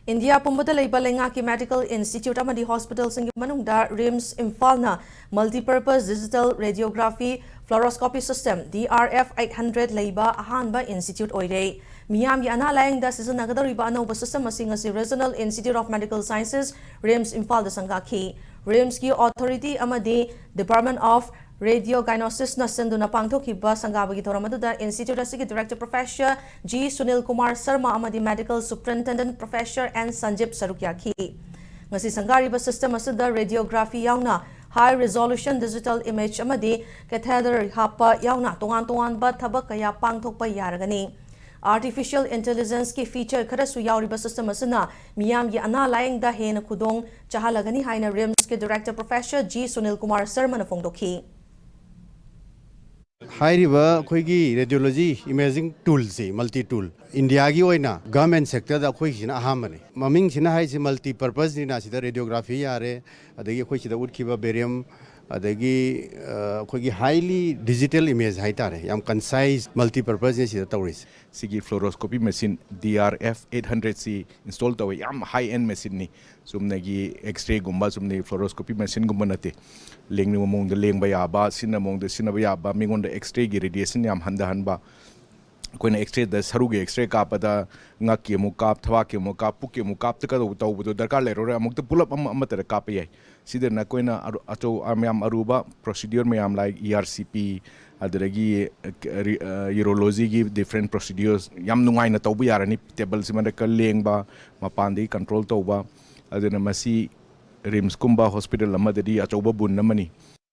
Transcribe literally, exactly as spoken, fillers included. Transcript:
India ꯄꯨꯝꯕꯗ ꯂꯩꯕ ꯂꯩꯉꯥꯛꯀꯤ medical institute ꯑꯃꯗꯤ hospitalꯁꯤꯡꯒꯤ ꯃꯅꯨꯡꯗ RIMS ꯏꯝꯐꯥꯜꯅ multipurpose digital radiography fluoroscopy system D R F eight hundred ꯂꯩꯕ ꯑꯍꯥꯟꯕ institute ꯑꯣꯏꯔꯦ꯫ ꯃꯤꯌꯥꯝꯒꯤ ꯑꯅꯥ ꯂꯥꯌꯦꯡꯗ ꯁꯤꯖꯤꯟꯅꯒꯗꯧꯔꯤꯕ ꯑꯅꯧꯕ system ꯑꯁꯤ ꯉꯁꯤ Regional Institute of Medical Sciences, RIMS ꯏꯝꯐꯥꯜꯗ ꯁꯪꯒꯥꯈꯤ꯫ RIMSꯀꯤ authority ꯑꯃꯗꯤ Department of Radiogynosisꯅ ꯁꯤꯟꯗꯨꯅ ꯄꯥꯡꯊꯣꯛꯈꯤꯕ ꯁꯪꯒꯥꯕꯒꯤ ꯊꯧꯔꯝ ꯑꯗꯨꯗ institute ꯑꯁꯤꯒꯤ director professor G Sunil Kumar Sharma ꯑꯃꯗꯤ medical superintendent professor N ꯁꯟꯖꯤꯞ ꯁꯔꯨꯛ ꯌꯥꯈꯤ꯫ ꯉꯁꯤ ꯁꯪꯒꯥꯔꯤꯕ system ꯑꯁꯤꯗ radiography ꯌꯥꯎꯅ high resolution digital image ꯑꯃꯗꯤ catheter ꯍꯥꯞꯄ ꯌꯥꯎꯅ ꯇꯣꯉꯥꯟ ꯇꯣꯉꯥꯟꯕ ꯊꯕꯛ ꯀꯌꯥ ꯄꯥꯡꯊꯣꯛꯄ ꯌꯥꯔꯒꯅꯤ꯫ Artificial intelligenceꯀꯤ feature ꯈꯔꯁꯨ ꯌꯥꯎꯔꯤꯕ system ꯑꯁꯤꯅ ꯃꯤꯌꯥꯝꯒꯤ ꯑꯅꯥ ꯂꯥꯌꯦꯡꯗ ꯍꯦꯟꯅ ꯈꯨꯗꯣꯡ ꯆꯥꯍꯜꯂꯒꯅꯤ ꯍꯥꯏꯅ RIMSꯀꯤ director professor G Sunil Kumar ꯁꯔꯃꯅ ꯐꯣꯡꯗꯣꯛꯈꯤ꯫ ꯍꯥꯏꯔꯤꯕ ꯑꯩꯈꯣꯏꯒꯤ radiology imaging toolꯁꯤ, multi tool, ꯏꯟꯗꯤꯌꯥꯒꯤ ꯑꯣꯏꯅ government sectorꯗ ꯑꯩꯈꯣꯏꯒꯤꯁꯤꯅ ꯑꯍꯥꯟꯕꯅꯤ꯫ ꯃꯃꯤꯡꯁꯤꯅ ꯍꯥꯏꯁꯤ multipurposeꯅꯤꯅ, ꯁꯤꯗ radiography ꯌꯥꯔꯦ, ꯑꯗꯒꯤ ꯑꯩꯈꯣꯏ ꯁꯤꯗ ꯎꯠꯈꯤꯕ barium, ꯑꯗꯒꯤ ꯑ, ꯑꯩꯈꯣꯏꯒꯤ highly digital image ꯍꯥꯏꯇꯥꯔꯦ, ꯌꯥꯝ concise multipurposeꯅꯤ ꯁꯤꯗ ꯇꯧꯔꯤꯁꯦ꯫ ꯁꯤꯒꯤ fluoroscopy machine D R F eight hundredꯁꯤ install ꯇꯧꯋꯦ꯫ ꯌꯥꯝ high end machineꯅꯤ꯫ ꯆꯨꯝꯅꯒꯤ X-rayꯒꯨꯝꯕ, ꯆꯨꯝꯅꯒꯤ fluoroscopy machineꯒꯨꯝꯕ ꯅꯠꯇꯦ꯫ ꯂꯦꯡꯅꯤꯡꯕ ꯃꯑꯣꯡꯗ ꯂꯦꯡꯕ ꯌꯥꯕ, ꯁꯤꯖꯤꯟꯅꯕ ꯃꯑꯣꯡꯗ ꯁꯤꯖꯤꯟꯅꯕ ꯌꯥꯕ, ꯃꯤꯉꯣꯟꯗ X-rayꯒꯤ radiation ꯌꯥꯝ ꯍꯟꯊꯍꯟꯕ꯫ ꯑꯩꯈꯣꯏꯅ X-rayꯗ ꯁꯔꯨꯒꯤ X-ray ꯀꯥꯞꯄꯗ ꯉꯛꯀꯤ ꯑꯃꯨꯛ ꯀꯥꯞ, ꯊꯕꯥꯛꯀꯤ ꯑꯃꯨꯛ ꯀꯥꯞ, ꯄꯨꯛꯀꯤ ꯑꯃꯨꯛ ꯀꯥꯞ ꯇꯧꯕꯗꯣ ꯗꯔꯀꯥꯔ ꯂꯩꯔꯔꯣꯏ꯫ ꯑꯃꯨꯛꯇ ꯄꯨꯂꯞ ꯑꯃ ꯑꯃꯠꯇꯗ ꯀꯥꯞꯄ ꯌꯥꯏ꯫ ꯁꯤꯗꯅ ꯑꯩꯈꯣꯏꯅ ꯑꯔꯨ-, ꯑꯆꯧ-, ꯃꯌꯥꯝ ꯑꯔꯨꯕ procedure ꯃꯌꯥꯝ like E R C P, ꯑꯗꯨꯗꯒꯤ, ꯑ, ꯔꯤ-, ꯑ, urologyꯒꯤ different procedures ꯌꯥꯝ ꯅꯨꯡꯉꯥꯏꯅ ꯇꯧꯕ ꯌꯥꯔꯅꯤ꯫ Tableꯁꯤ ꯃꯊꯛꯇ ꯂꯦꯡꯕ, ꯃꯄꯥꯟꯗꯒꯤ control ꯇꯧꯕ꯫ ꯑꯗꯨꯅ ꯃꯁꯤ RIMSꯀꯨꯝꯕ hospital ꯑꯃꯗꯗꯤ ꯑꯆꯧꯕ ꯕꯨꯟ ꯑꯃꯅꯤ꯫